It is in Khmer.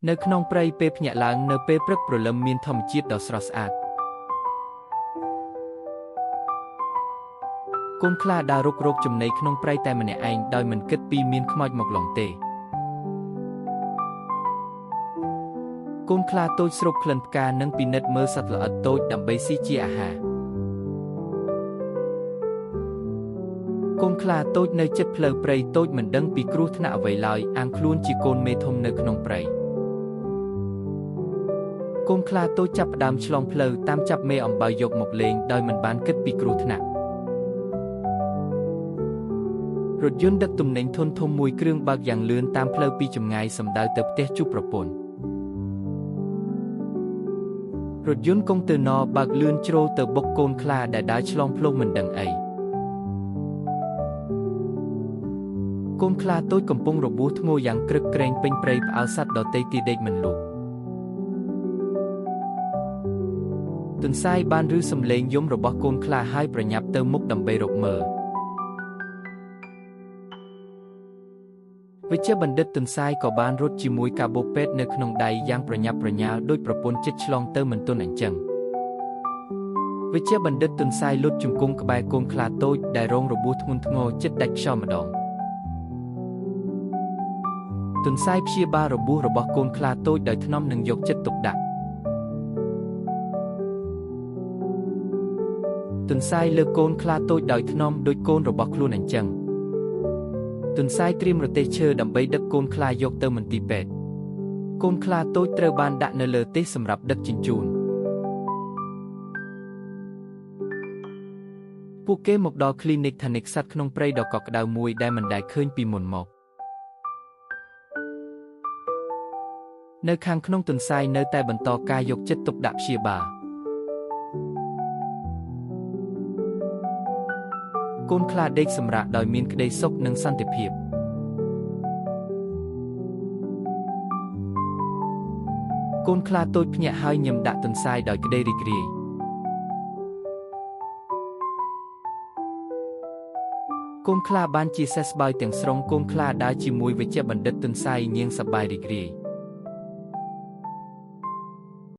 នៅក្នុងព្រៃពេលភ្ញាក់ឡើងនៅពេលព្រឹកព្រលឹមមានធម្មជាតិដ៏ស្រស់ស្អាតកូនខ្លាដើររុករកចំណីក្នុងព្រៃតែម្នាក់ឯងដោយមិនគិតពីមានខ្មោចមកឡងទេកូនខ្លាតូចស្រូបក្លិនផ្កានិងពិនិត្យមើលសត្វល្អិតតូចដើម្បីស៊ីជាអាហារកូនខ្លាតូចនៅជិតផ្លូវព្រៃតូចមិនដឹងពីគ្រោះថ្នាក់អ្វីឡើយអាងខ្លួនជាកូនមេធំនៅក្នុងព្រៃកូនខ្លាតូចចាប់ផ្ដើមឆ្លងផ្លូវតាមចាប់មេអំបៅយកមកលេងដោយមិនបានគិតពីគ្រោះថ្នាក់រថយន្តដឹកទំនិញធុនធំមួយគ្រឿងបើកយ៉ាងលឿនតាមផ្លូវពីចម្ងាយសំដៅទៅផ្ទះជួបប្រពន្ធរថយន្តកុងតឺន័របើកលឿនជ្រុលទៅបុកកូនខ្លាដែលដើរឆ្លងផ្លូវមិនដឹងអីកូនខ្លាតូចកំពុងរបួសធ្ងន់យ៉ាងក្រឹកក្រែងពេញព្រៃផ្អើលសត្វដទៃទីដេកមិនលក់ទន្សាយបានឮសំឡេងយំរបស់កូនខ្លាហើយប្រញាប់ទៅមុខដើម្បីរកមើលវេជ្ជបណ្ឌិតទន្សាយក៏បានរត់ជាមួយកាបូបពេទ្យនៅក្នុងដៃយ៉ាងប្រញាប់ប្រញាល់ដោយប្រពន្ធចិត្តឆ្លងទៅមិនទន់អញ្ចឹងវេជ្ជបណ្ឌិតទន្សាយលុតជង្គង់ក្បែរកូនខ្លាតូចដែលរងរបួសធ្ងន់ធ្ងរចិត្តដាច់ខ្យល់ម្ដងទន្សាយព្យាបាលរបួសរបស់កូនខ្លាតូចដោយថ្នមនិងយកចិត្តទុកដាក់ទន្សាយលើកកូនខ្លាតូចដោយថ្នមដូចកូនរបស់ខ្លួនអញ្ចឹងទន្សាយត្រៀមរទេះឈើដើម្បីដឹកកូនខ្លាយកទៅមន្ទីរពេទ្យកូនខ្លាតូចត្រូវបានដាក់នៅលើទេសសម្រាប់ដឹកជញ្ជូនពួកគេមកដល់គ្លីនិកថនិកសត្វក្នុងព្រៃដ៏កក់ក្ដៅមួយដែលមិនដែលឃើញពីមុនមកនៅខាងក្នុងទន្សាយនៅតែបន្តការយកចិត្តទុកដាក់ព្យាបាលកូនខ្លាដេកសម្រាកដោយមានក្តីសុខនិងសន្តិភាពកូនខ្លាតូចភ្ញាក់ហើយញឹមដាក់ទន្សាយដោយក្តីរីករាយកូនខ្លាបានជាសះស្បើយទាំងស្រុងកូនខ្លាដើរជាមួយវេជ្ជបណ្ឌិតទន្សាយញៀងសប្បាយរីករាយ។